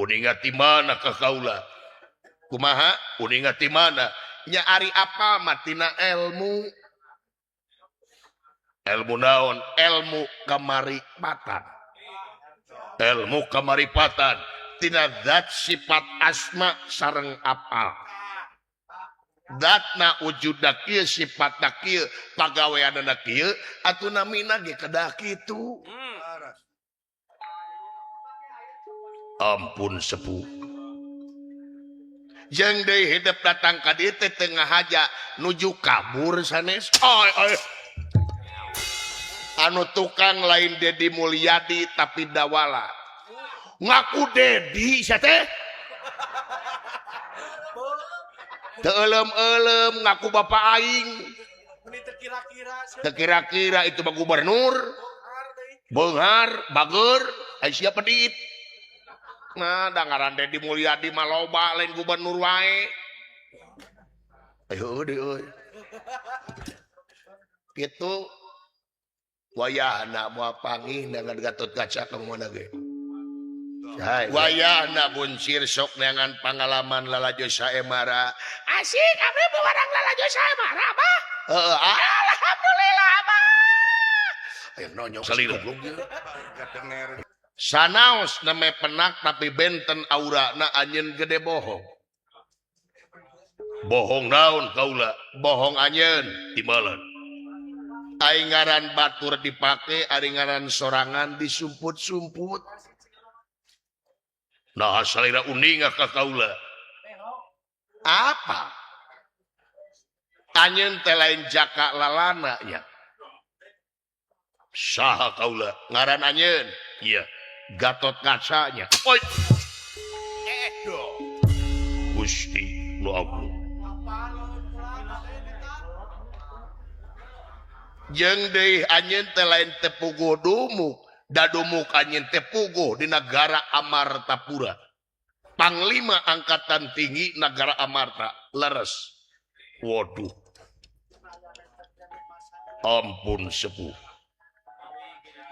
Uninga ti mana ka kaula? Kumaha? Uninga ti mana? Nya ari apa matina ilmu. Ilmu naon? Ilmu kamaripatan. Ilmu kamaripatan tina zat sifat asma sareng apal. Zatna wujudna kieu, sifatna kieu, pagaweanna kieu, atuh namina ge kedah kitu. Ampun sepuh. Jeung deui hidup datang ka dieu teh teu ngahaja nuju kabur sanes. Oi oi. Anu tukang lain Dedi Mulyadi tapi Dawala. Ngaku Dedi sia teh. Teu euleum-euleum ngaku bapa aing. Teu kira-kira itu mah gubernur. Beunghar, bager, ai sia pedit. Nah, da ngaran Dedi Mulyadi mah loba lain gubernur wae. Ayo deui euy. Kitu wayahna moal panggih dengan Gatot Kaca ka mana ge. Wayahna buncir sok neangan pangalaman lalajo saemara. Asik abdi buwarang lalajo saemara abah. Heeh, alhamdulillah abah. Ayo nonyok Salira. Goblok ieu. Sanaos name penak tapi benten aurana anjeun gede bohong. Bohong naon kaula? Bohong anjeun timbalan. Ai ngaran batur dipake, ari ngaran sorangan disumput-sumput. Nah, salira uninga ka kaula. Apa? Anjeun teh lain jaka lalana nya. Saha kaula? Ngaran anjeun? Iya. Gatot Kacanya. Oi. Gusti nu agung. Jeung deui anjeun teh lain teu puguh dumuk, da dumuk anjeun teh puguh di nagara Amartapura. Panglima Angkatan Tinggi Nagara Amarta, leres. Waduh. Ampun sepuh.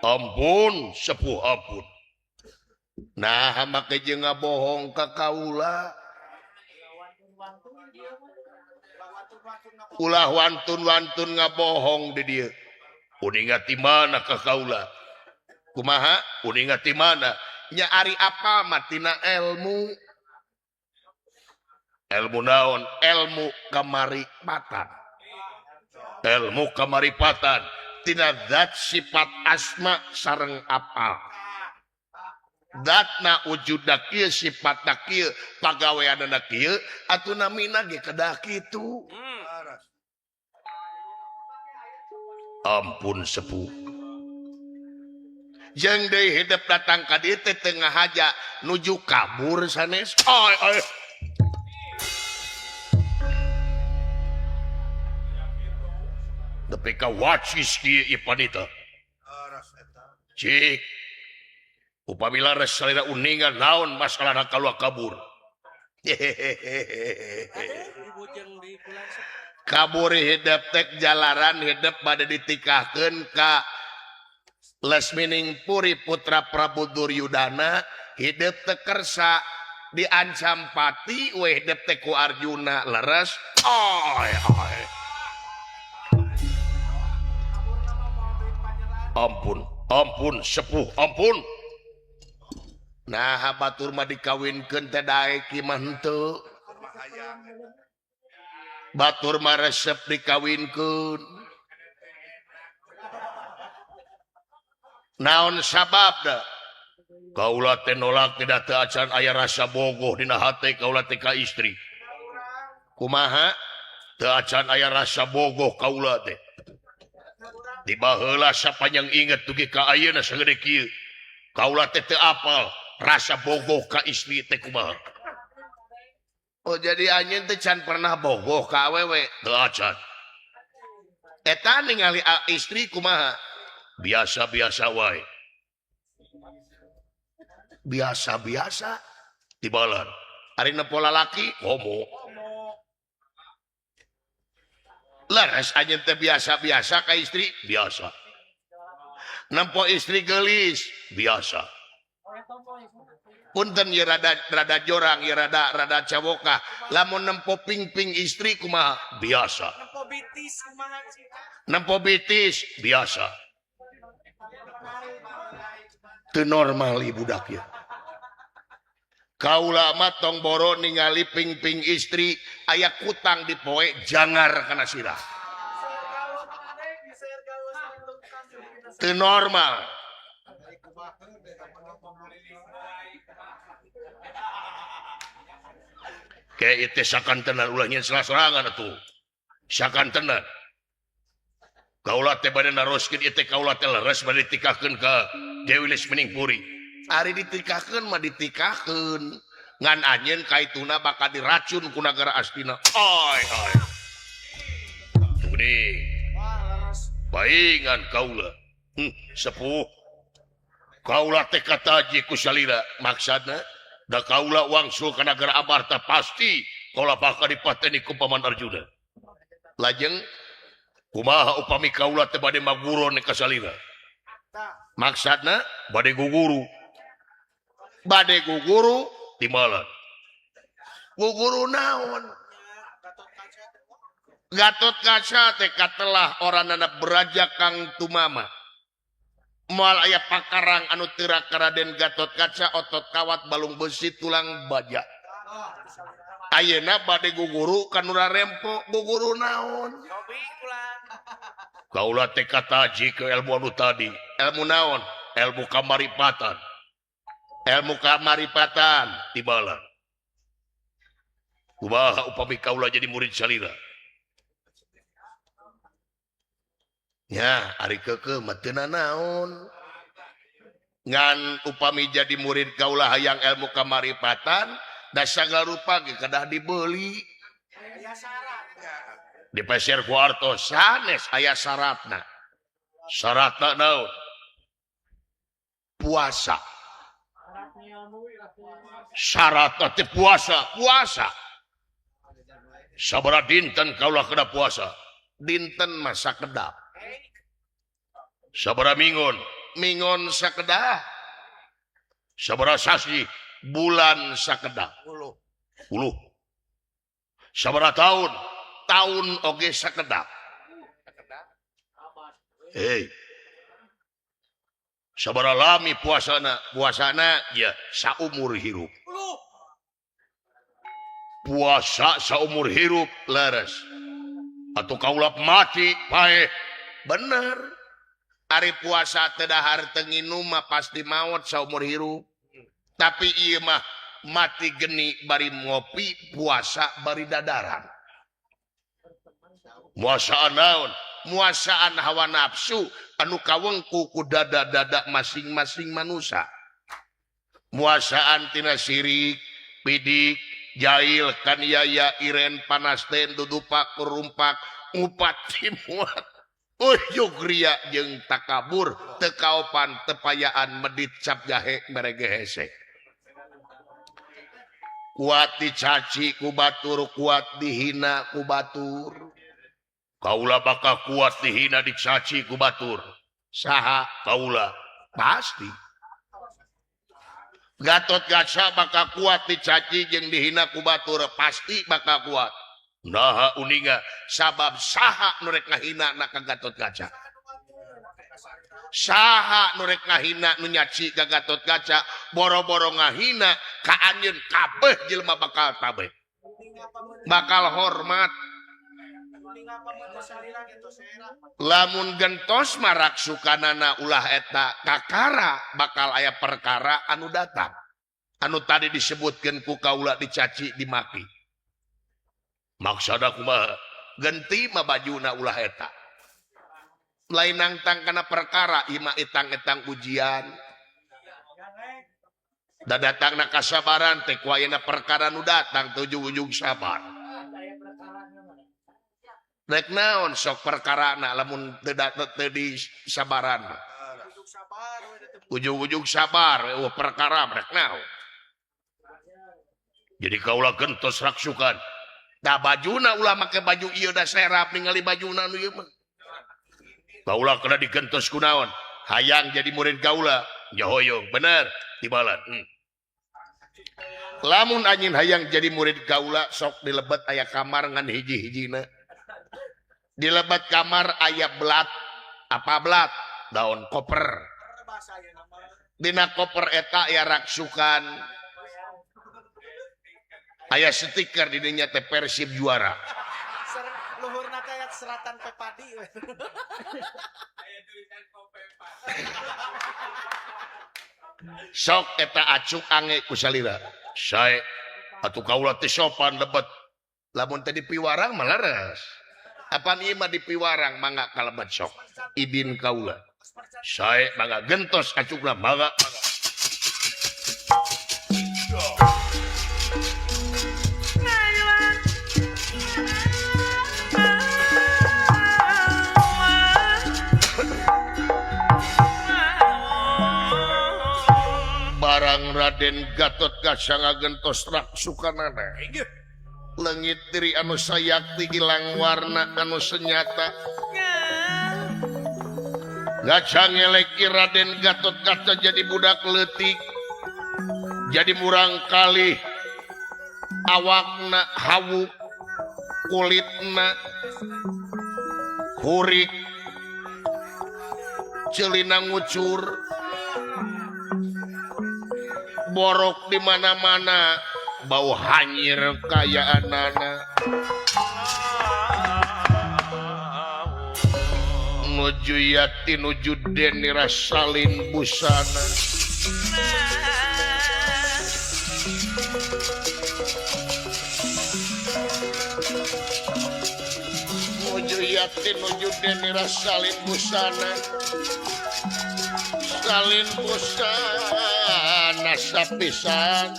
Ampun sepuh ampun. Nah, make jeung ngabohong ka kaula. Ulah wantun-wantun ngabohong di dieu. Uninga ti mana ka kaula? Kumaha? Uninga ti mana? Nya ari apa matina ilmu. Ilmu naon? Ilmu kamaripatan. Ilmu kamaripatan tina zat sifat asma sareng apal. Zatna wujudna kieu, sifatna kieu, pagaweanna kieu, atuh namina ge kedah kitu. Ampun sepuh. Jeung deui hidup datang ka dieu teh teu ngahaja nuju kabur sanes. Oi oi. Nepi ka wacis kieu ieu panita. Cik. Upami laras salira uningan naon masalahna kaluar kabur. Kabur hidup tek jalaran hidup bade ditikahkeun ka Lesmining Puri Putra Prabu Duryudana hidup teu kersa diancam pati we hidup teh ku Arjuna leres. Oi oi. Ampun, ampun sepuh, ampun. Nah, batur mah dikawinkeun teh daek ieu mah henteu. Batur mah resep dikawinkeun. Naon sababna? Kaula teh nolak tidak teu acan aya rasa bogoh dina hate kaula teh ka istri. Kumaha? Teu acan aya rasa bogoh kaula teh. Di baheula sapanjang inget dugi ka ayeuna sagede kieu. Kaula teh teu apal rasa bogoh ka istri teh kumaha. Oh, jadi anjeun teh can pernah bogoh ka awewe? Teu acan. Eta ningali istri kumaha? Biasa-biasa wae. Biasa-biasa tibalan. Ari nempo lalaki homo. Leres anjeun teh biasa-biasa ka istri? Biasa. Nempo istri geulis? Biasa. Punten ye rada rada jorang ye rada rada cawoka lamun nempo pingping istri kumaha biasa. Nempo bitis kumaha sih? Nempo bitis biasa. Teu normal ieu budak ye. Kaula mah tong boro ningali pingping istri aya kutang di poe jangar kana sirah. Teu normal. Kayak itu sakantenan ulah nyen salah sorangan atuh. Sakantenan. Kaula teh bade naroskeun ieu teh kaula teh leres bade ditikahkeun ka Dewi Lesmening Puri. Ari ditikahkeun mah ditikahkeun. Ngan anjeun kaituna bakal diracun ku nagara Astina. Ai ai. Gede. Paingan kaula. Sepuh. Kaula teh kataji ku salira maksudna da kaula wangsul ka nagara Amarta pasti kaula bakal dipateni ku Paman Arjuna. Lajeng kumaha upami kaula teh bade maguron ka salira? Maksudna bade guguru. Bade guguru timalan. Guguru naon? Gatot Kaca teh katelah oranana beraja kang tumama. Moal aya pakarang anu teu ka Raden Gatot Kaca otot kawat balung besi tulang baja. Ayeuna bade guguru ka nu rarempo guguru naon? Kaula teh kataji ke ilmu anu tadi. Ilmu naon? Ilmu kamaripatan. Ilmu kamaripatan tibalan. Kumaha upami kaula jadi murid salira? Ya, ari keukeuh mah teu nanaon. Ngan upami jadi murid kaula hayang ilmu kamaripatan, da sagala rupa ge kedah dibeuli. Dipeser ku artos sanes aya syaratna. Syaratna naon? Puasa. Syaratna teh puasa, puasa. Sabaraha dinten kaula kedah puasa? Dinten mah sakedap. Sabaraha mingon? Mingon sakedah. Sabaraha sasi? Bulan sakedah. Puluh. Sabaraha tahun? Tahun oge sakedap. Hei. Sabaraha lami puasana? Puasana ya saumur hirup. Puasa saumur hirup leres. Atau kaula mati paeh. Bener. Ari puasa teu dahar teu nginum mah pasti maot saumur hirup. Tapi ieu mah mati geni bari ngopi, puasa bari dadaran. Muasaan naon? Muasaan hawa nafsu anu kawengku ku dada-dada masing-masing manusia. Muasaan tina sirik, pidik, jail, kaniaya, iren, panasten, dudupak, kurumpak, ngupat, timuat. Ujug ria jeung takabur, teu kaopan, tepayaan, medit, cap jahe, merege hese. Kuat dicaci ku batur, kuat dihina ku batur. Kaula bakal kuat dihina dicaci ku batur. Saha kaula? Pasti. Gatot Kaca bakal kuat dicaci jeung dihina ku batur, pasti bakal kuat. Naha uninga sabab saha nu rek ngahina na ka Gatot Kaca. Saha nu rek ngahina nu nyaci ka Gatot Kaca, boro-boro ngahina ka anjeun kabeh jelema bakal tabeh. Bakal hormat. Lamun gentos marak sukanana ulah eta kakara bakal aya perkara anu datang. Anu tadi disebutkeun ku kaula dicaci dimaki. Maksada kumaha? Genti mah bajuna ulah eta. Lain nangtang kana perkara ieu mah etang-etang ujian. Da datangna kasabaran teh ku ayeuna perkara nu datang teu ujug-ujug sabar. Rek naon sok perkarana lamun teu teu disabaran. Ujug-ujug sabar eueuh perkara rek naon. Jadi kaula gentos raksukan. Da bajuna ulah make baju ieu da serap ningali bajuna nu ieu mah. Kaula kena digentos kunaon? Hayang jadi murid kaula. Nya hoyong bener tibalan. Lamun anjeun hayang jadi murid kaula sok dilebet aya kamar ngan hiji-hijina. Dilebet kamar aya belat, apa belat? Daun koper. Dina koper eta aya raksukan. Aya stiker di dinya teh Persib juara. Luhurna teh aya seratan pepadi. Sok eta acuk ange ku salira. Sae atuh kaula teh sopan lebet. Lamun teh dipiwarang mah leres. Apan ieu mah dipiwarang mangga kalebet sok. Idin kaula. Sae mangga gentos acukna mangga. Barang Raden Gatotkaca ngagentos raksukanana. Leungit diri anu sayakti ilang warna anu senyata. Ngaca ngeleki Raden Gatotkaca jadi budak leutik. Jadi murang kalih awakna hawuk, kulitna hurik, celina ngucur, borok di mana-mana, bau hanyir kayaanana. Nuju yati nuju deni rasalin busana. Nuju yati nuju deni rasalin busana. Salin busana sapisan.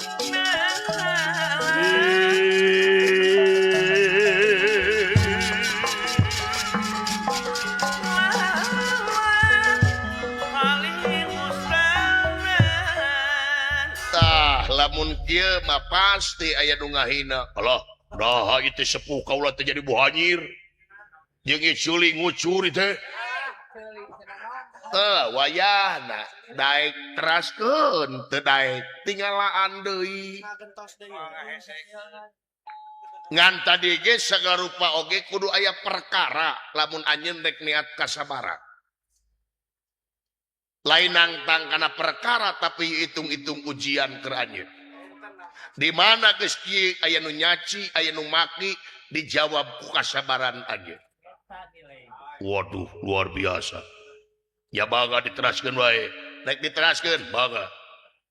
Tah lamun kieu mah pasti aya nu ngahina. Alah, naha ieu teh sepuh kaula teh jadi buhanyir. Jeung ieu ceuli ngucur teh. Wayahna daek teraskeun teu daek tinggalaan deui. Ngan tadi ge sagarupa oge kudu aya perkara lamun anjeun rek niat kasabaran. Lain nangtang kana perkara tapi hitung-hitung ujian keur anjeun. Di mana geus kieu aya nu nyaci, aya nu maki, dijawab ku kasabaran anjeun. Waduh, luar biasa. Ya bangga diteraskeun wae. Rek diteraskeun bangga.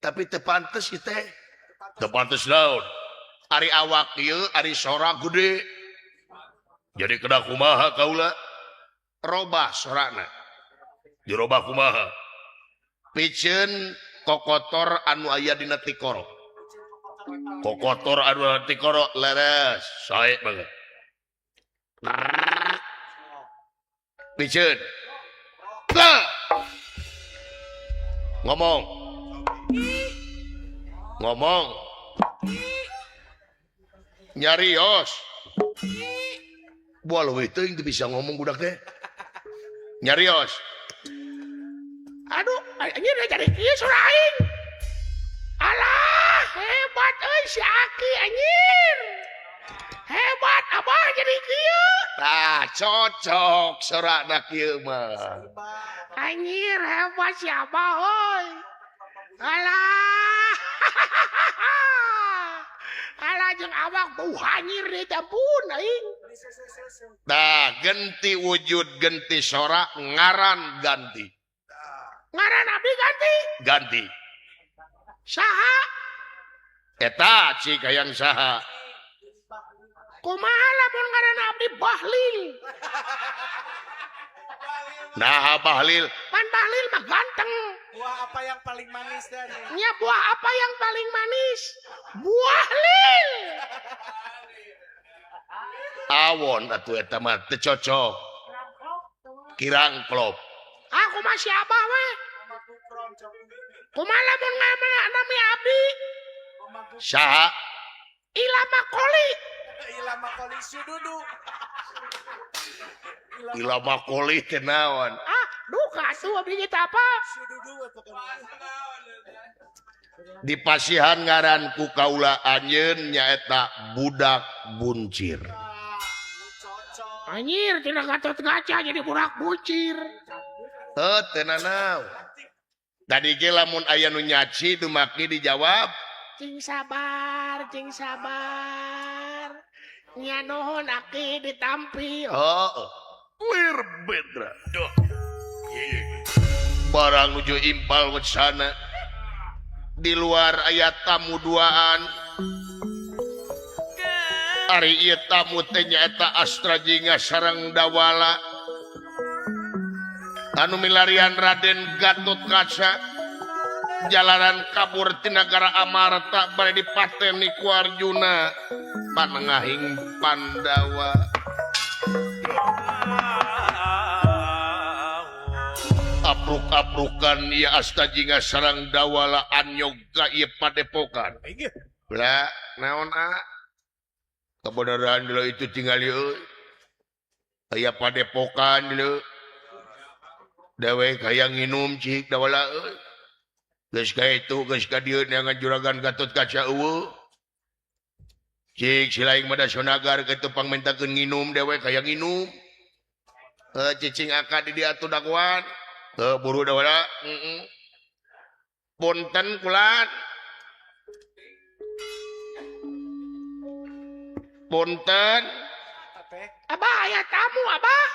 Tapi teu pantes ieu teh. Teu pantes naon? Ari awak ieu ari sora gede. Jadi kena kumaha kaula? Robah sorana. Dirobah kumaha? Piceun kokotor anu aya dina tikoro. Kokotor anu aya tikoro leres. Sae banget. Piceun. Ngomong. Ngomong. Nyarios. Buah leuwih teuing teu bisa ngomong budak teh. Nyarios. Aduh, anjir jadi kieu sora aing. Alah, hebat euy si Aki anjir. Hebat abah jadi kieu. Tah, cocok sorana kieu mah. Anjir hebat si abah euy. Alah. Alah jeung awak bau hanyir deui ampun aing. Tah, genti wujud genti sora ngaran ganti. Ngaran abdi ganti? Ganti. Saha? Eta cik hayang saha? Kumaha lamun ngaran abdi Bahlil? Nah, Bahlil. Pan Bahlil mah ganteng. Buah apa yang paling manis teh? Nya buah apa yang paling manis? Buah lil. Awon atuh eta mah teu cocok. Kirang klop. Aku mah si abah we. Kumaha lamun ngaran nami abdi? Saha? Ilama Koli. Ilama Koli sududu. Ilama Koli teh naon? Ah, duka atuh abdi teh apa? Sududu we pokona. Dipasihan ngaran ku kaula anjeun nyaeta budak buncir. Anjir tina Gatot Kaca jadi budak buncir. Heuh teu nanaon. Tadi ge lamun aya nu nyaci dumaki dijawab cing sabar, cing sabar. Nya nuhun aki ditampi. Heeh. Lir bedra. Barang nuju impal wacana. Di luar aya tamu duaan. Ari ieu tamu teh nyaeta Astra Jingga sareng Dawala. Anu milarian Raden Gatot Kaca. Jalanan kabur ti nagara Amarta bade dipateni ku Arjuna panengahing Pandawa. Apruk-aprukan ieu Asta Jingga sareng Dawala anyog ka ieu padepokan. Lah naon a? Kebenaran dulu itu tinggal ieu. Aya padepokan dulu. Dewek hayang nginum cik Dawala euy. Geus ka itu geus ka dieu neangan juragan Gatot Kaca eueuh. Cik silaing mah da sonagar kitu pangmentakeun nginum dewek hayang nginum. Heuh cicing akad di dieu atuh dagoan. Heuh buru Dawala. Heeh. Punten kulan. Punten. Abah aya tamu abah.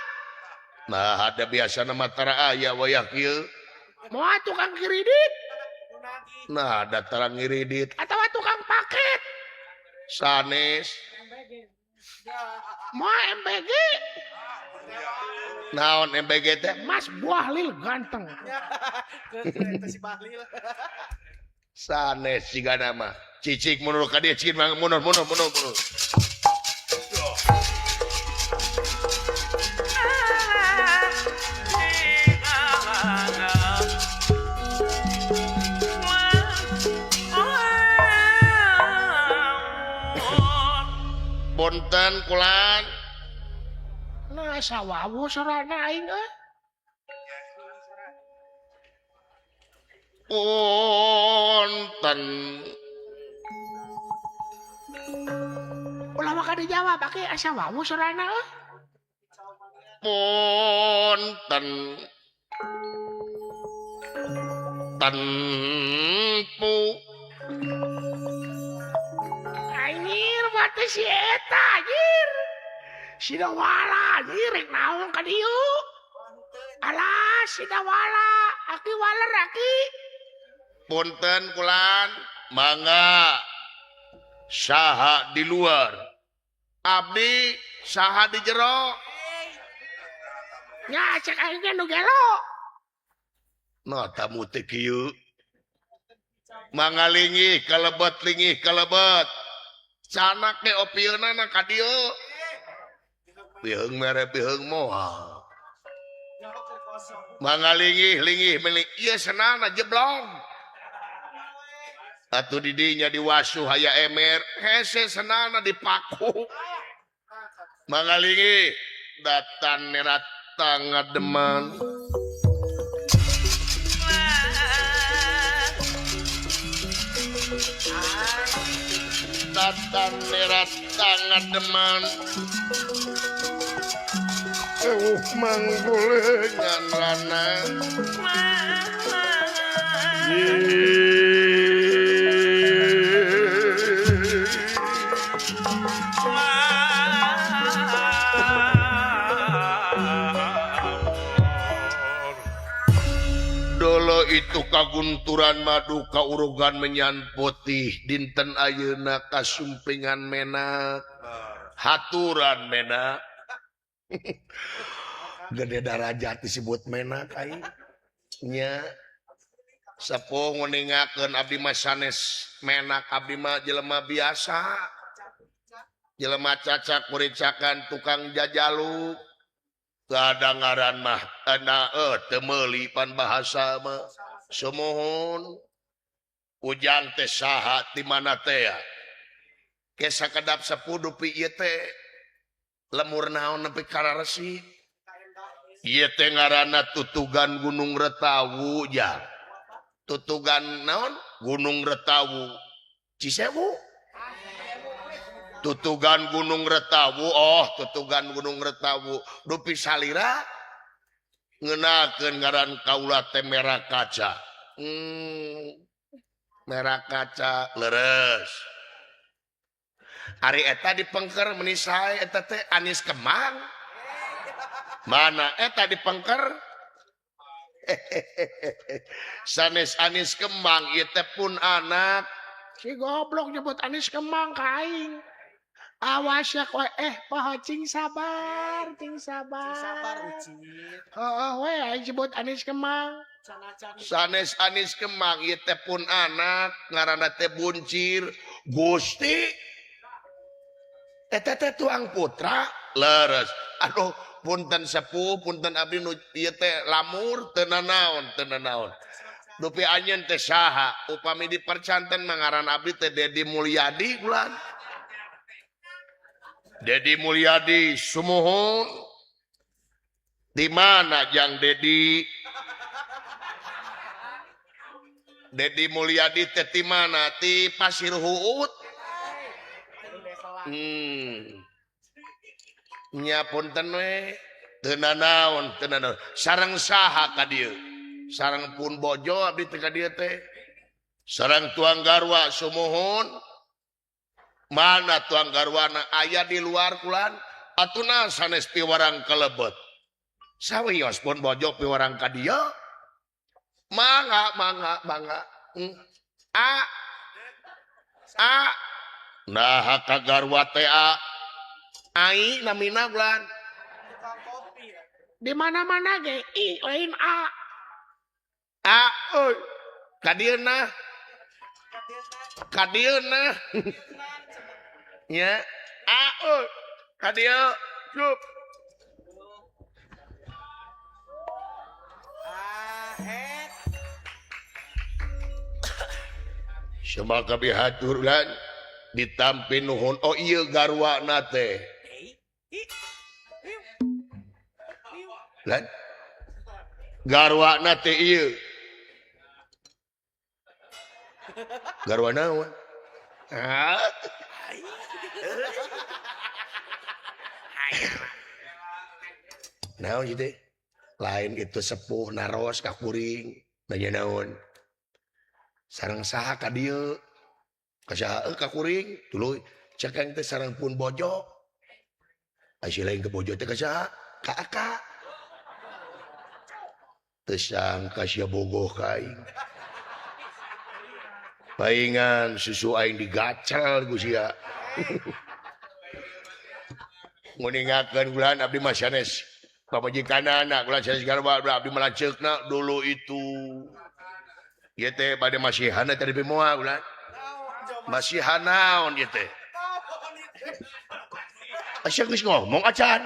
Nah ada biasana mah tara aya wayah kieu. Moal tukang kredit. Nah ada tara ngiridit. Atawa tukang paket. Sanes. Moal MBG. Naon MBG teh? Mas Bahlil ganteng. Si Bahlil. Sanes sigana mah. Cicik mundur ka dieu cicik mundur mundur mundur mundur. Punten kulan. Nah sawawu sorana aing euy. Punten. Ulah maka dijawab aki asa wawu sorana euy. Punten. Tenpu. Anjir mati si eta anjir. Si Dawala anjir rek naon ka dieu. Alah si Dawala, aki waler aki. Punten kulan, mangga. Saha di luar. Abdi saha di jero. Nya cek aing ge nu gelo. Nah tamu teh kieu. Mangga lingih kalebet lingih kalebet. Canak ge opieuna na ka dieu. Biheung mere biheung moal. Mangga lingih lingih milik ieu senana jeblong. Atuh di dinya diwasuh aya emer, hese senana dipaku. Mangga lingih datan nerata ngademan. Datan nerata ngademan. Eueuh manggulengan rana. Dolo itu kagunturan madu kaurugan menyan putih dinten ayeuna kasumpingan menak haturan menak. Gede darajat disebut menak aing nya. Sepuh nguningakeun abdi mah sanes menak, abdi mah jelema biasa, jelema cacak muricakan tukang jajaluk. Kadangaran mah teu meuli pan bahasa mah. Sumuhun ujang teh saha ti mana teh ya? Ke sakedap sepuh dupi ieu teh lemur naon nepi kararesik. Ieu teh ngaranna tutugan Gunung Retawu ja. Tutugan naon? Gunung Retawu Cisewu tutugan Gunung Retawu oh tutugan Gunung Retawu dupi salira ngenakeun ngaran kaula teh merah kaca merah kaca leres ari eta dipengker meni sae eta teh Anis Kemang mana eta dipengker sanes Anis Kemang ieu teh pun anak si goblok nyebut Anis Kemang ka aing awas ya kowe poho cing sabar cing sabar Cing sabar ucit heeh we aing sebut Anis Kemang sanes Anis Kemang ieu teh pun anak ngaranna teh Buncir Gusti eta teh tuang putra leres aduh punten sepuh punten abdi nu ieu teh lamur teu nanaon teu nanaon dupi anjeun teh saha upami dipercanten mah ngaran abdi teh Dedi Mulyadi bulan Dedi Mulyadi sumuhun di mana jang Dedi Dedi Mulyadi teh di mana ti Pasir Huut nya punten we teu nanaon teu nanaon sareng saha ka dieu sareng pun bojo abdi teh ka dieu teh sareng tuang garwa sumuhun mana tuang garwana aya di luar kulan atuna sanes piwarang kalebet sawios pun bojo piwarang ka dieu mangga mangga mangga a a nah ka garwa teh a ai namina bulan di mana-mana ge i lain a a euy ka dieu nah ka dieu nah nya a euy ka dieu cup Semoga bihatur lan ditampi nuhun oh ieu garwana teh lan garwana teh ieu garwa naon ah naon ieu teh lain itu sepuh naros ka kuring nanya naon sareng saha ka dieu ka saha ka kuring tuluy cek aing teh sareng pun bojo ai lain ke bojo teh ka saha ka aka teu sangka sia bogoh ka aing paingan susu aing digacel ku sia nguningakeun bulan abdi mah sanes pamajikanana bulan sanes garwa abdi mah lanceukna dulu itu ieu teh bade masihana teh moal bulan masihan naon ieu teh asa geus ngomong acan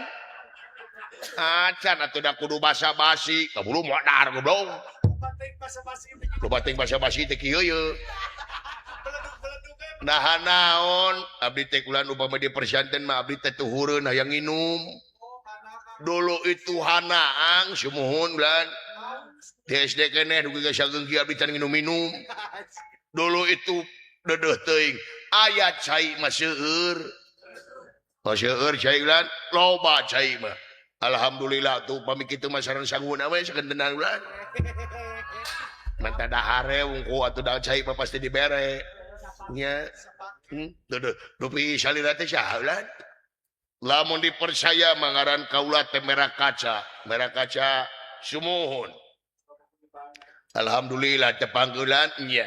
acan atuh da kudu basa-basi kaburu modar goblok loba teuing basa-basi teh kieu ye nah naon abdi teh kulan upama di persanten mah abdi teh tuhureun hayang nginum dulu itu hanaang sumuhun bulan di SD keneh dugi ka sageung kieu abdi can nginum-minum dulu itu dedeuh teuing aya cai mah seueur seueur cai bulan loba cai mah alhamdulillah tuh upami kitu mah sareng sanguna we sakentenan bulan manta dahare wungku atuh da cai mah pasti dibere nya duh dupi salira teh saha ulan lamun dipercaya mangaran kaula teh merah kaca sumuhun alhamdulillah teh panggulan nya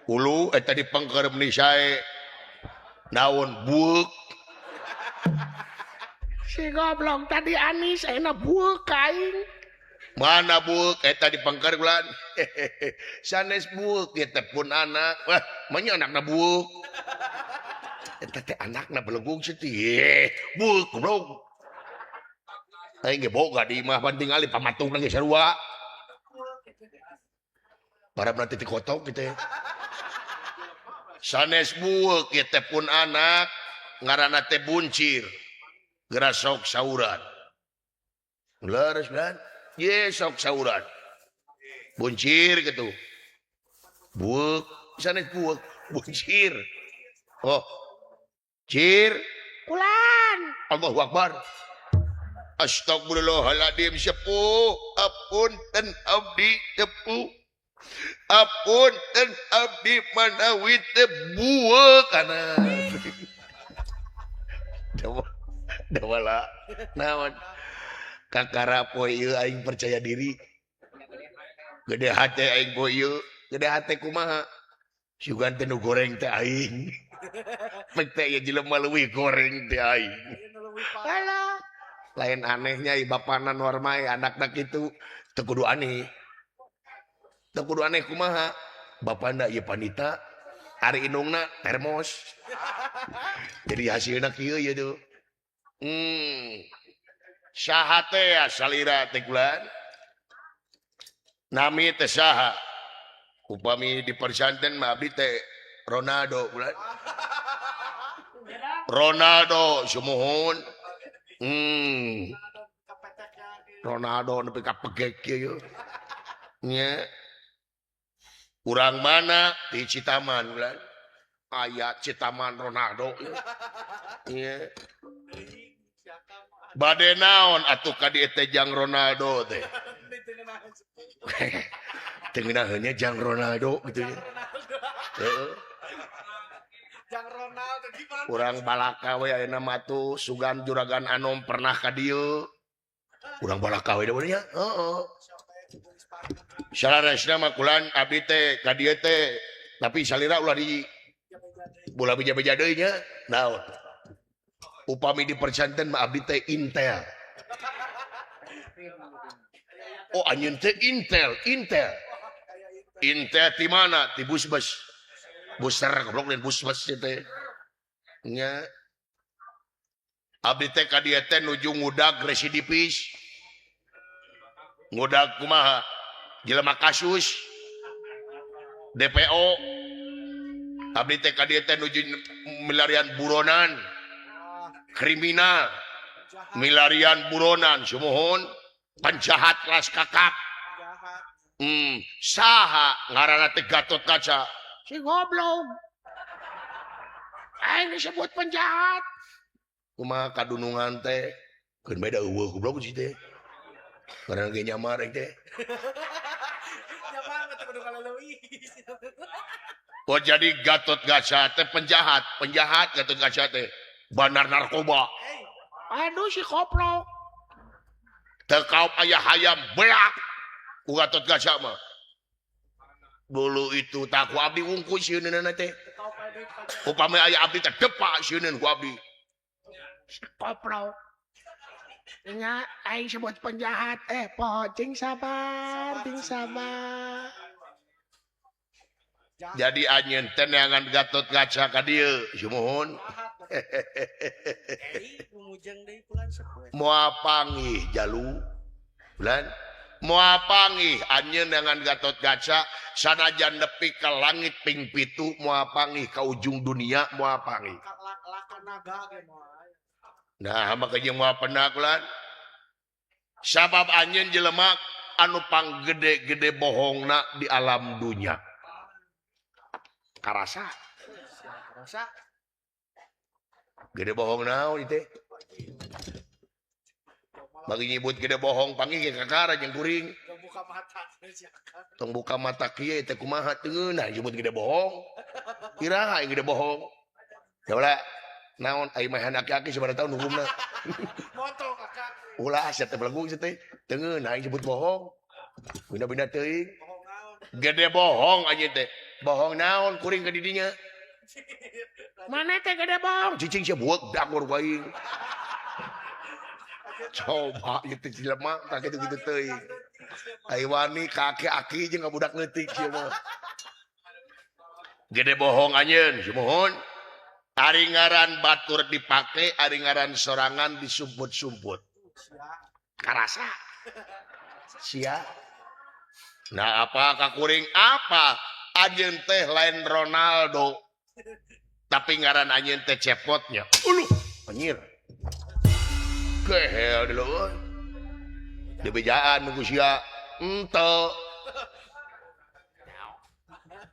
ulu eta dipengker meuni sae naon bueuk si goblok tadi Anis ayeuna bueuk ka aing mana bueuk eta dipengker bulan sanes bueuk ieu teh pun anak wah manya anakna bueuk eta teh anakna belegung seutik bueuk goblok aing ge boga di imah pan tingali pamatungna ge sarua barabna teh kotok kitu sanes bueuk ieu teh pun anak ngaranna teh Buncir geura sok sauran leres bulan ye sok sauran Buncir gitu. Buek, sanes buek, buncir. Oh. Cir. Kulan. Allahu Akbar. Astagfirullahaladzim sepuh. Apunten abdi sepuh. Apunten abdi manawi teu bueuk kana. Dawala. Naon? Kakara poe ieu aing percaya diri. Gede hate aing poe ieu. Gede hate kumaha? Sugan teh nu goreng teh aing. Pek teh ieu jelema leuwih goreng teh aing. Alah. Lain anehnya bapana normai anakna kitu teu kudu aneh. Teu kudu aneh kumaha? Bapana ieu panita, ari indungna termos. Jadi hasilna kieu ieu tuh. Saha teh salira teh kulan? Nami teh saha? Upami di persanten mah abdi teh Ronaldo kulan. Ronaldo sumuhun. Ronaldo nepi ka pegek kieu. Nya. Urang mana di Citaman kulan. Aya Citaman Ronaldo. Nya. Bade naon atuh ka dieu teh jang Ronaldo teh. Teu ngeunaheunnya jang Ronaldo gitu nya. Heeh. Jang Ronaldo gimana? Urang balaka we ayeuna mah tuh sugan juragan anom pernah ka dieu. Urang balaka we da nya. Heeh. Salaresna mah kulan abdi teh ka dieu teh tapi salira ulah di bola beja-beja deui nya. Naon? Upami di persanten mah abdi teh Intel. Oh anjeun teh Intel, Intel. Intel ti mana? Ti busbes. Buser goblok lain busbes teh. Nya. Abdi teh ka dieu teh nuju ngudag residivis. Ngudag kumaha? Jelema kasus DPO. Abdi teh ka dieu teh nuju milarian buronan. Kriminal, milarian buronan, sumuhun, penjahat kelas kakap. Saha ngaranna teh Gatot Kaca. Si goblok. Aing disebut penjahat. Kumaha kadunungan teh? Keun bae da eueuh goblok si teh. Ngaranna ge nyamar aing teh. Nyamar mah teh kudu kaleuwih. Oh jadi Gatot Kaca teh penjahat, penjahat Gatot Kaca teh. Bandar narkoba. Aduh si koplok. Teu kaop aya hayam beak ku Gatot Kaca mah. Dulu itu tak ku abdi wungkul sieunna teh. Upami aya abdi teh depak sieun ku abdi. Si koplok. Nya aing sebut penjahat poho cing sabar, cing sabar. Jadi anjeun teh neangan Gatot Kaca ka dieu, sumuhun. Moal panggih jalu bulan moal panggih anjeun dengan Gatot Kaca sanajan nepi ka langit ping 7 moal panggih ka ujung dunia moal panggih. Nah maka jeung moal pernah kulan sabab anjeun jelema anu panggede-gede bohongna di alam dunia. Karasa. Karasa. Gede bohong naon ieu teh? Bagi nyebut gede bohong panggih ge kakara jeung kuring. Tong buka mata Tong buka mata kieu teh kumaha teu ngeunah nyebut gede bohong. Iraha aing gede bohong. Ya ulah naon aing mah aki-aki sabaraha tahun hukumna. Moto kakak. Ulah sia teh belegung sia teh. Teu ngeunah aing nyebut bohong. Bina-bina teuing. Gede bohong anjeun teh. Bohong naon kuring ka didinya. Mana teh gede bohong? Cicing sia bueuk dangor ku aing. Coba ieu teh jelema tah kitu-kitu teuing. Ai wani ka aki-aki jeung ka budak leutik sia mah. Gede bohong anjeun, sumuhun. Ari ngaran batur dipake, ari ngaran sorangan disumput-sumput. Karasa. Sia. Nah apa ka kuring apa? Anjeun teh lain Ronaldo. Tapi ngaran anjeun teh cepotnya. Uluh, anjir. Kehel dulu. Dibejaan ku sia. Ente.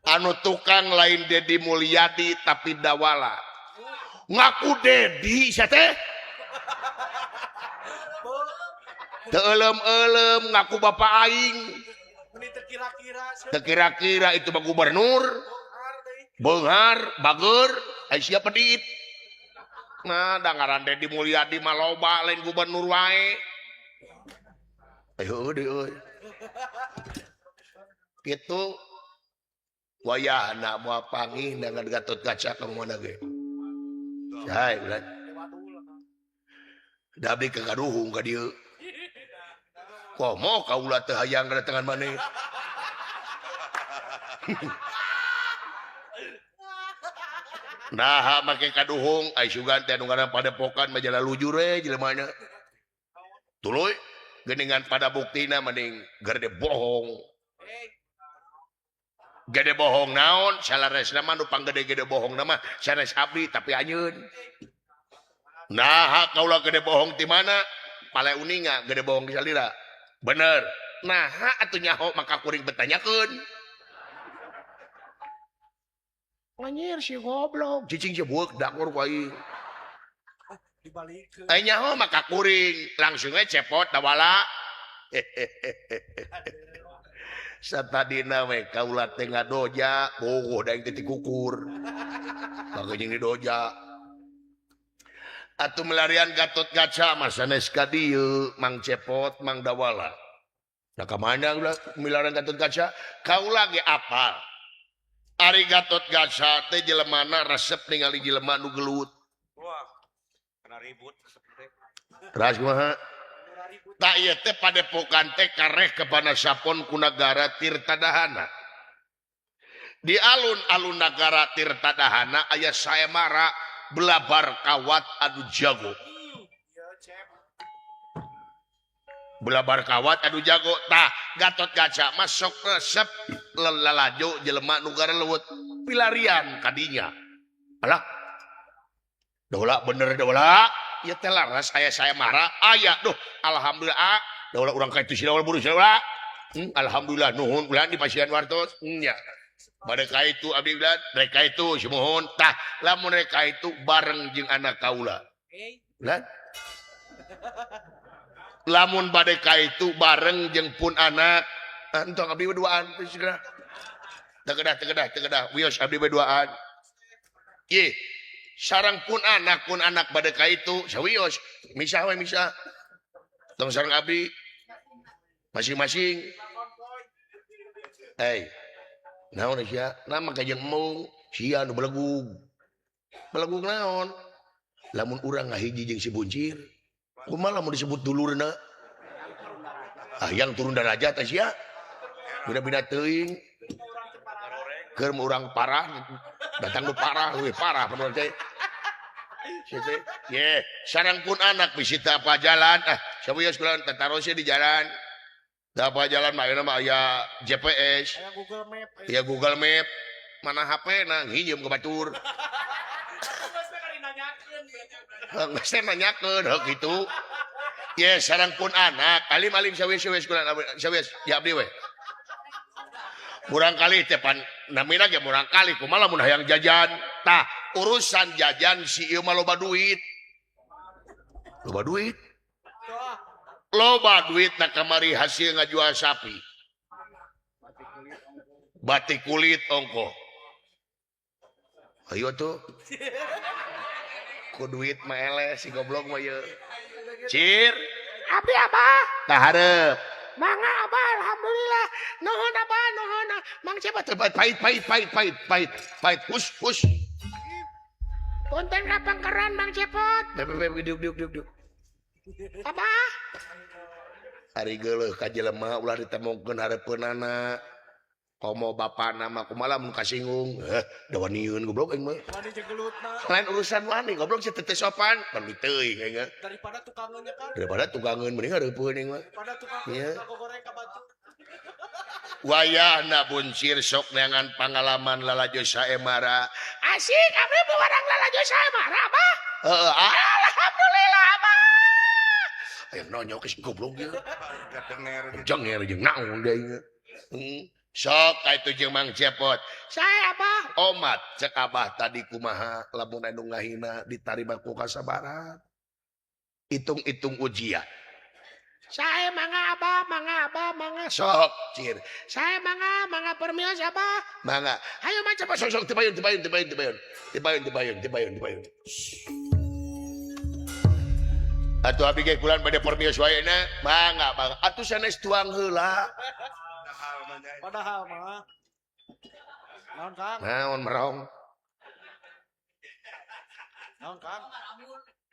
Anu tukang lain Dedi Mulyadi tapi Dawala. Ngaku Dedi sia teh. Teu eulem-eulem ngaku bapak aing. Teu kira-kira itu mah gubernur. Beunghar, bager, ai sia pedit. Nah, da ngaran Dedi Mulyadi mah loba lain gubernur wae. Ayo deui euy. Kitu wayahna moal pangih dengan Gatot Kaca ka mana ge. Sae ulah. Da abdi kagaduhung ka dieu. Komo kaula teu hayang kedatangan maneh. Nah, make kaduhung ai sugan teh anu ngaran padepokan majalah lujur we jelemana. Tuluy geuningan pada buktina mending gede bohong. Gede bohong naon salaresna mah nu panggede-gede bohong mah sanes abdi tapi anjeun. Nah, kaula gede bohong ti mana? Pale uninga gede bohong di salira. Bener. Nah, atuh nyaho maka kuring betanyakeun. Anjir si goblok, cicing si bueuk dakor ku aing. Dibalikeun. Ai nyaho maka kuring langsung we cepot Dawala. Satadina we kaula teh ngadoja, bogoh da aing teh tikukur. Maka jeung didoja. Atuh melarian Gatot Kaca mah sanes ka dieu, Mang Cepot, Mang Dawala. Nah ka mana ulah milarian Gatot Kaca? Kaula ge apal. Ari Gatot Kaca teh jelemana resep ningali jelema nu gelut. Wah, kena ribut resep teh. Teras kumaha? Tak ieu teh padepokan teh kareh kepada sapon ku nagara Tirtadahana. Di alun-alun nagara Tirtadahana aya saemara belabar kawat adu jago. Belabar kawat adu jago. Tah Gatot Kaca mah sok resep lelajo jelema nu garelewet pilarian kadinya. Alah. Dola bener dola. Ieu teh laras aya saemara aya duh alhamdulillah ah. Dola urang ka itu sila buru sila. Alhamdulillah nuhun ulah di pasian wartos. Nya. Bade ka itu abdi ulah rek ka itu sumuhun. Tah lamun rek ka itu bareng jeung anak kaula. Ulah. Lamun bade ka itu bareng jeung pun anak. Entong abdi berduaan segera. Tegedah tegedah tegedah wios abdi berduaan. Ye. Sarang pun anak bade ka itu sawios misah we misah. Tong sareng abdi masing-masing. Hey. Naon sia? Nama ka jeung embung, sia nu belegug. Belegug naon? Lamun urang ngahiji jeung si Buncir, kumaha lamun disebut dulurna? Ah, yang turun derajat sia. Bina-bina teuing. Keur urang parah, datang nu parah, leuwih parah penuh teh. Sieu ye, sareng pun anak bisi teu apa jalan. Ah, sawios kula tataros di jalan. Teu apa jalan mah ayeuna mah aya GPS. Aya Google Map. Aya Google Map. Mana HP na nginjem ke batur. Geus teh nanyakeun heuh kitu. Ye, sareng pun anak, alim-alim sawios-sawios kula sawios ya abdi we. Murang kali teh pan namina ge murang kali kumaha lamun hayang jajan. Tah, urusan jajan si ieu mah loba duit. Loba duit. Loba duit na kamari hasil ngajual sapi. Batik kulit ongkoh. Ayo tuh. Ku duit mah eleh si goblok mah ieu. Cir. Abdi abah. Tah hareup. Mangga abah alhamdulillah. Nuhun abah nuhun. Mang siapa teh pahit pahit pahit pahit pahit pahit hus hus. Punten ka pangkeran Mang Cepot. Bebe diuk diuk diuk diuk. Abah. Ari geuleuh ka jelema ulah ditemongkeun hareupeunana. Komo bapana mah kumaha lamun kasinggung. Heh, da waniun goblok aing mah. Wani jeung gelutna. Lain urusan wani goblok sia teu sopan, pan teuing aing mah. Daripada tukangeun nya kan. Daripada tukangeun mending hareupeun aing mah. Daripada tukangeun yeah. Goreng ka batur. Wayahna buncir sok neangan pangalaman lalajo saemara. Asik abdi buwarang lalajo saemara abah. Heeh, alhamdulillah abah. Aya nonyok geus goblok ieu. Gadenger jenger jeung naon deui. Sok ka itu jeung Mang Cepot. Saya Abah. Omat cek Abah tadi kumaha lamun anu ngahina ditarima ku kasabaran. Hitung-hitung ujian. Saya mangga Abah, mangga Abah, mangga. Sok cir. Saya mangga, mangga permios Abah. Mangga. Hayo mah cepat sok sok tibayun tibayun tibayun tibayun. Tibayun tibayun tibayun tibayun. Atuh abi ge kulan bade permios wae na. Mangga mangga. Atuh sanes tuang heula. Padahal mah. Naon Kang? Naon merong. Naon Kang?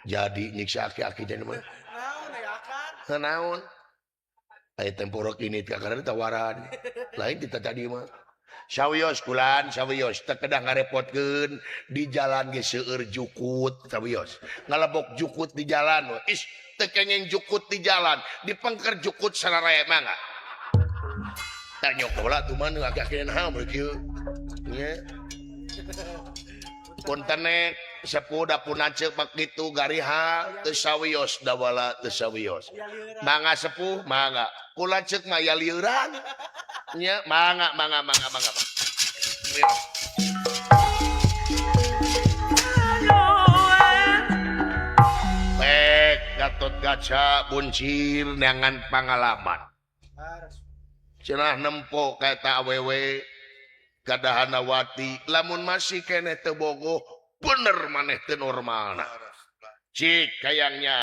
Jadi nyiksa aki-aki teh mah. Naon ya Kang? Naon? Aya temporok ini kakara tawaran. Lain kita tadi mah. Sawios kulan, sawios teu kedah ngarepotkeun di jalan ge seueur jukut sawios. Ngalebok jukut di jalan. Is teu kenging jukut di jalan, dipengker jukut sararea mangga. Tak nyokola tuh mah aki-aki naha mun kieu. Nya. Punten sepuh dapur lanceuk mah kitu gariha teu sawios dawala teu sawios. Mangga sepuh mangga. Ku lanceuk mah ya lieuran. Nya mangga mangga mangga mangga. Pek Gatot Kaca buncir neangan pangalaman. Cenah nempo kaeta awewe kadahanawati lamun masih keneh teu bogoh bener maneh teu normalna. Cik kayangnya.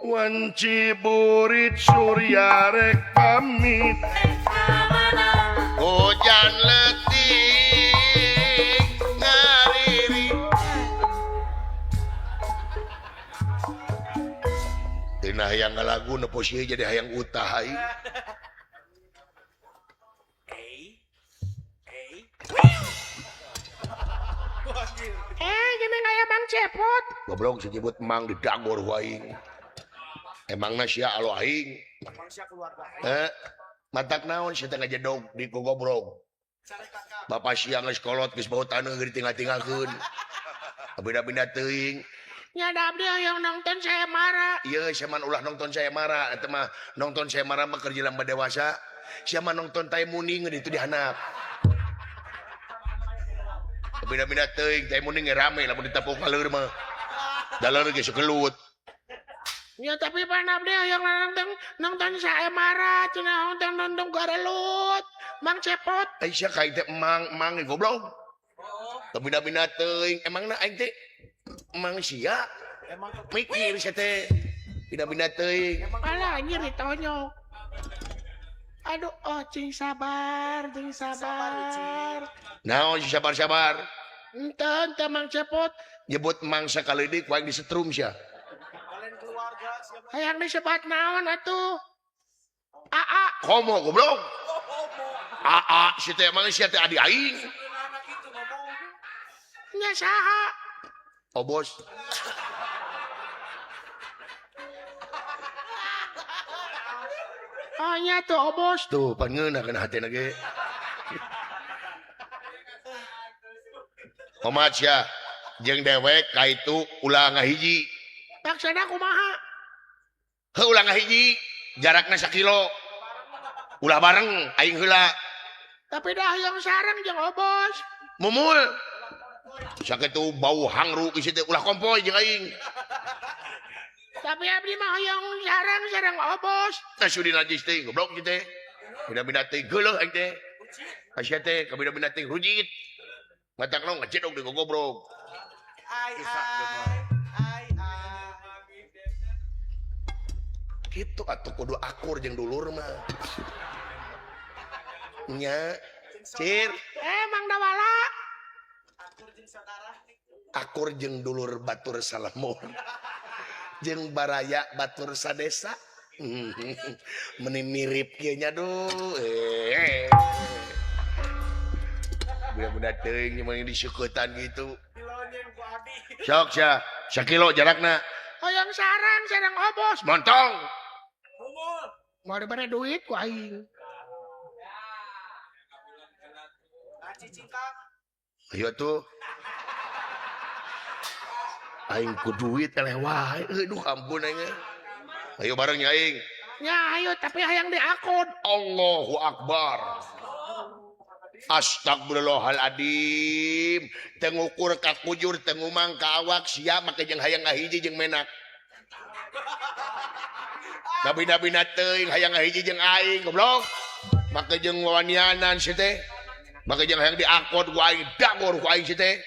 Wanci burit surya rek pamit hujan letik ngariri tina hayang ngalagu nepo sieun jadi hayang utah aing. Gini aya Mang Cepot. Goblok disebut Mang didagor ku aing. Emangna sia alo aing. Emang sia keluarga aing. Matak naon sia teh ngajedog di gogobrog. Bapak sia geus kolot geus bau taneuh geus ditinggal-tinggalkeun. Beda-beda teuing. Nya da abdi hoyong nonton saya marah. Ieu sia mah ulah nonton saya marah, eta mah nonton saya marah mah keur jelema dewasa. Sia mah nonton tai muning itu dihanap. Beda-beda teuing, tai muning ge rame lamun ditepuk kaleur mah. Daler geus gelut. Ya tapi pan abdi hoyong nonton saya marah cenah nonton nonton garelut Mang Cepot. Ai sia ka teh emang emang goblok. Beda-beda teuing, emangna aing teh emang sia. Emang mikir sia teh. Beda-beda teuing. Alah anjir ditonyok. Aduh, oh cing sabar, cing sabar. Naon sabar-sabar? Ente, ente Mang Cepot. Nyebut mang sakali deui ku aing disetrum sia. Hayang disebat naon atuh? Aa. Komo goblok. Aa si teh emang sia teh adi aing. Nya saha? Obos. Oh nya tuh obos. Tuh pangeunah kana hatena ge. Omat sia jeung dewek ka itu ulah ngahiji. Maksudna kumaha? Heuh ulah ngahiji, jarakna sakilo. Ulah bareng aing heula. Tapi dah hoyong sareng jeung obos. Mumul. Sakitu bau hangru isi teh ulah kompoy jeung aing. Tapi abdi mah hoyong sareng sareng obos. Tah sudi najis teh goblok ieu teh. Beda-beda teh geuleuh aing teh. Asia teh kabeda-beda teh rujit. Matak naon ngajedog deui gogobrog. Ai ai. Gitu atuh kudu akur jeung dulur mah. Nya, cir. Mang Dawala. Akur jeung dulur batur salamur. Jeung baraya batur sadesa. Meni mirip kieu nya duh. Budak-budak teuing meni diseuketan gitu. Sok sia, sakilo jarakna. Hoyong sarang sarang obos. Montong. Mau dibere duit ku aing. Ayo tuh. Aing ku duit eleh wae. Aduh ampun aing. Ayo bareng nya aing. Ya ayo tapi hayang diakod. Allahu Akbar. Astagfirullahaladzim. Tengukur ka kujur, tengumang ka awak sia make jeung hayang ngahiji jeung menak. Nabi-nabina teuing hayang ngahiji jeung aing goblok. Make jeung wawanianan si teh. Make jeung hayang diakod ku aing, dagor ku aing si teh.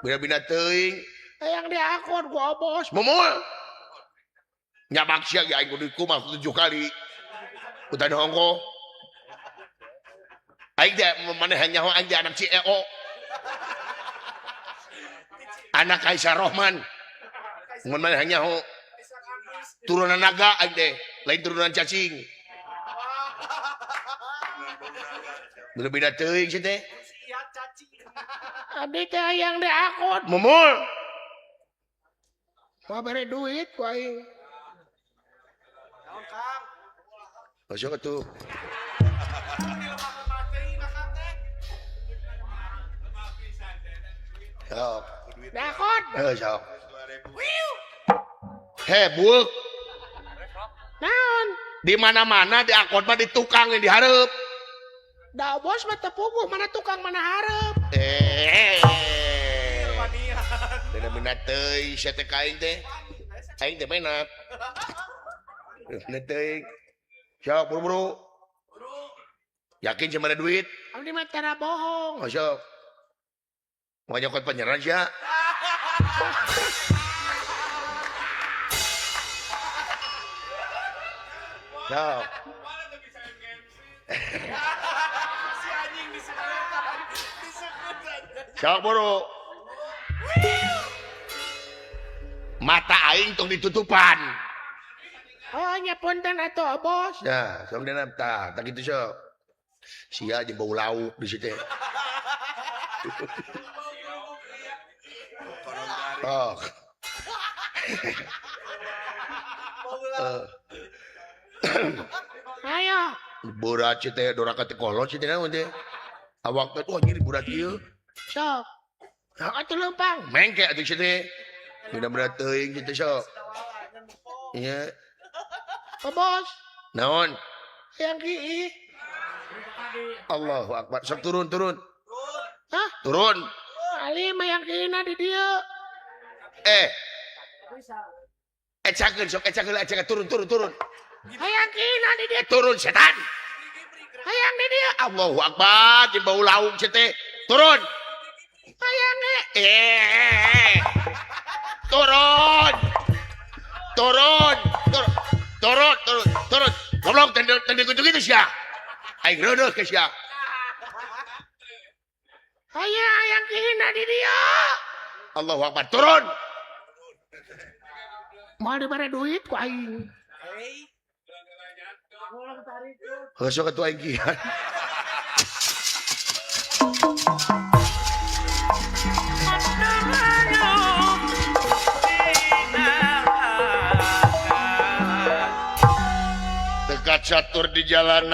Bina-bina teuing hayang diakod ku obos. Mumul. Nyabak sia ge aing kudu kumaha 7 kali. Utan hongko. Aing teh maneh nyaho aing teh anak CEO. Anak Kaisar Rohman. Mun maneh nyaho turunan naga aing teh, lain turunan cacing. Beda-beda teuing si teh. Abdi teh hayang diakod. Mumul. Mau bere duit ku aing. Naon Kang? Masuk atuh. Sok. Dakot. Sok. He, buuk. Naon? Di mana-mana di akod mah di tukang yang dihareup. Da bos mah teu puguh, mana tukang mana hareup. Beda-beda teuing sia teh ka aing teh. Aing teh menak. Beda teuing. Sok buru-buru. Yakin sia mere duit? Abdi mah tara bohong. Oh, sok. Mau nyokot penyerang sia. Sok. Si anjing disekutan. Disekutan. Sok buru. Mata aing tong ditutupan. Oh nya punten atuh bos. Ya, sok dina tah, tah kitu sok. Sia jeung bau lauk di situ. Oh. Ayo. Berat sih teh, doraka teh kolot sih teh naon teh. Awak teh wah nyeri berat ieu. Sok. Sok atuh leumpang. Mengke atuh sih teh. Beda berat teuing sih teh sok. Iya. Oh, bos. Naon? Yang kieu. Allahu Akbar. Sok turun, turun. Hah? Turun. Ali mah yang kieu di dieu. Ecakeun sok ecakeun ecakeun turun turun turun. Hayang kieu di dieu. Turun setan. Hayang di dieu. Allahu Akbar, di bau lauk sia teh. Turun. Hayang Turun. Turun. Turun. Turun, turun, turun. Goblok tende kudu kitu sia. Aing reudeuh ke sia. Hayang hayang kieu di dieu. Allahu Akbar, turun. Mau dibere duit ku aing. Heuh sok atuh aing kieu. Dekat catur di jalan.